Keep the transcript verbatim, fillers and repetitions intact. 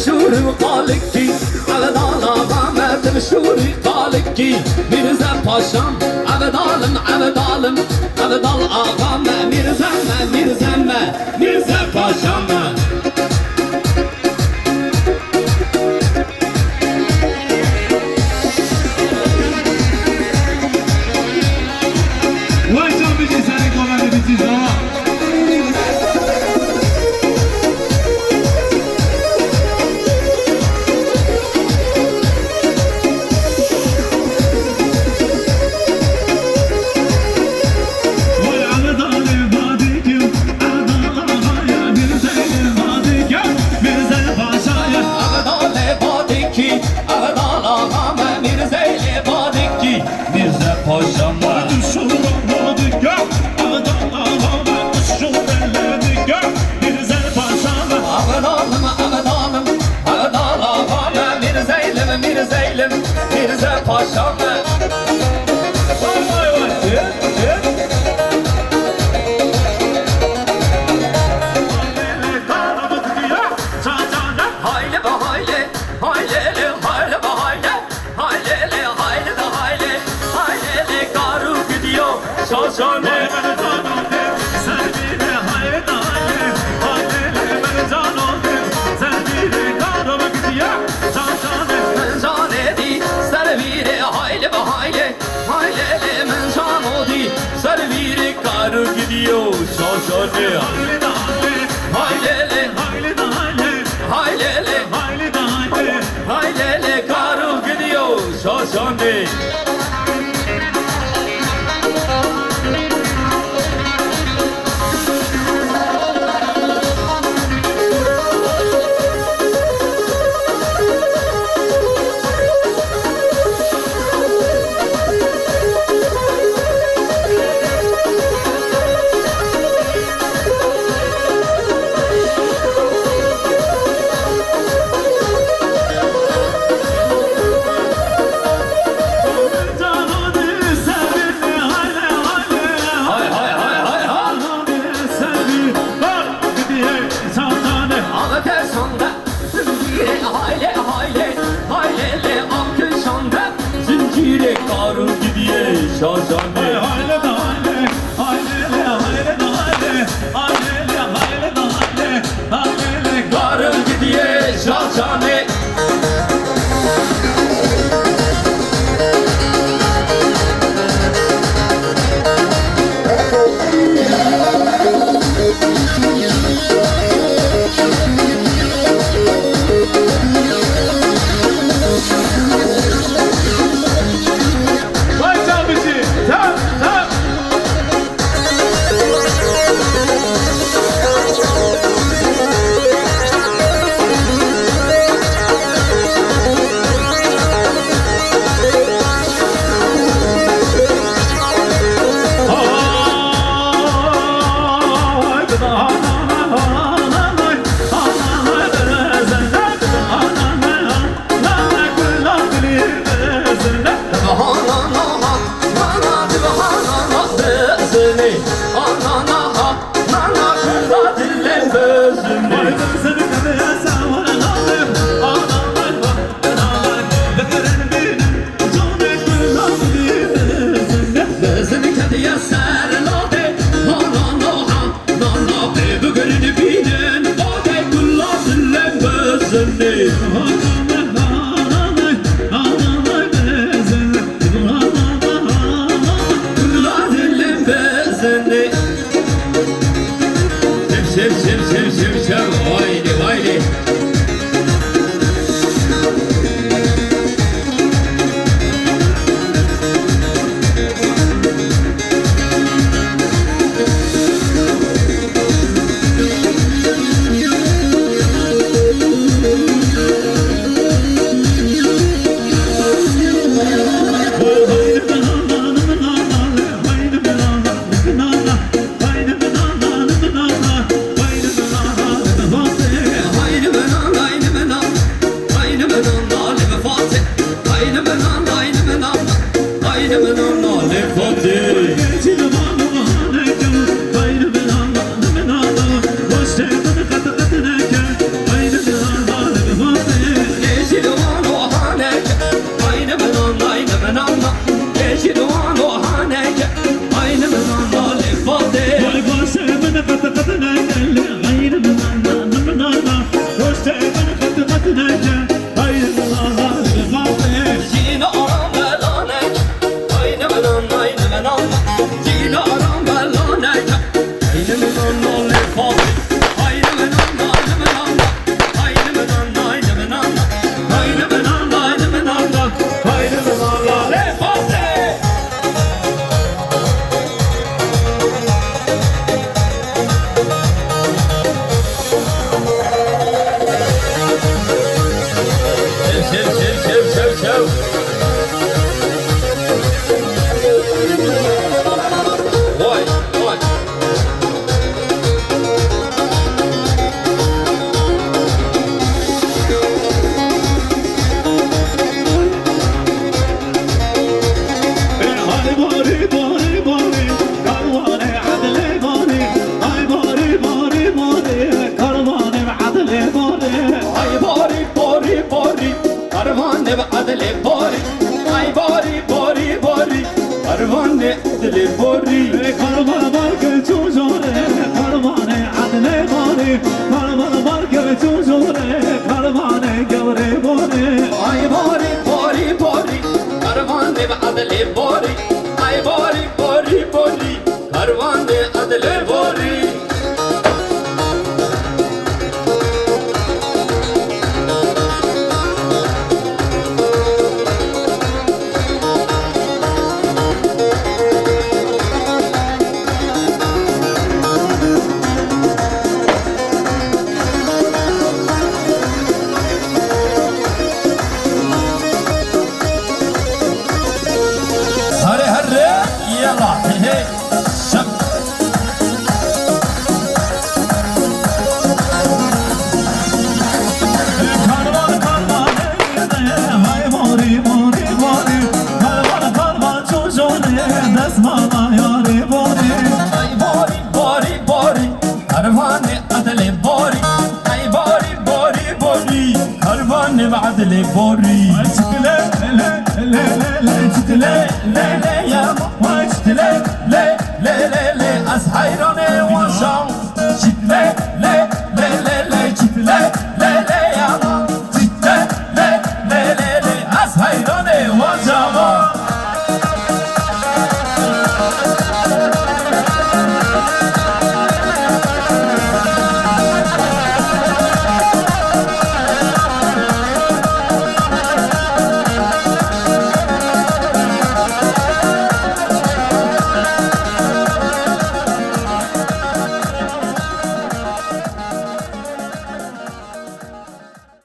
Şûrî qalikî, Evdal axa me, tim şûrî qalikî, Mîrze Paşam, Evdalim, Evdalim, Evdal axa me, Mîrze me, Mîrze me, Mîrze Paşam me. Vay can bicî serê komendê bicî zava. Mîrze Paşa me. Evdalım, Evdalım, Evdal axa me, Mîrzeylim, Mîrzeylim, Mîrze Paşa me. Vay, vay, vay. Hayle be hayle, haylele, hayle be hayle. Haylele, haylele, hayle, haylele, karo gidiyo, şaşane. Servîre, haylele, haylele, haylele, mercano, servîre, karo gidiyo, şaşane. Mercane di, servîre, hayle be hayle, haylele, mercano di, servîre, karo gidiyo, şaşane. Haylele, haylele, haylele, haylele, haylele, karo gidiyo, şaşane. Hay, hay, hay, hay, hay. Ama tersonda zincîrê hayle, hayle, haylele, alkışonda zincîrê karo gidiye şaşane. Haylele, haylele, haylele, haylele, haylele, haylele, haylele, haylele, karo gidiye şaşane. Vay çavuşî, çav, çav. Şev, şev, şev, şev, şev. Haydi, haydi. Edlê borî, ay borî, borî, borî, Karvanê edlê borî. Karvan barke çû jore, karvanê edlê borî. Karvan barke çû jore, karvanê gewrê borî. Ay borî, borî, borî, Karvanê edlê borî. Ay borî, borî, borî, Karvanê edlê borî. Here here, yala, hey hey. Şak. Karvan, karvan, hay mori, mori, mori. Karvan, karvan, çocuğunu desmana yari bori. Ay bori, bori, bori. Karvanê edlê borî. Ay borî, borî, borî. Karvanê edlê borî. Ay çitile, le, le, le, le, çitile, le, le, ya. Ay çitile, le, le, le, le. Ez heyranê wan şam. Çitile, le, le, le, le, çitile.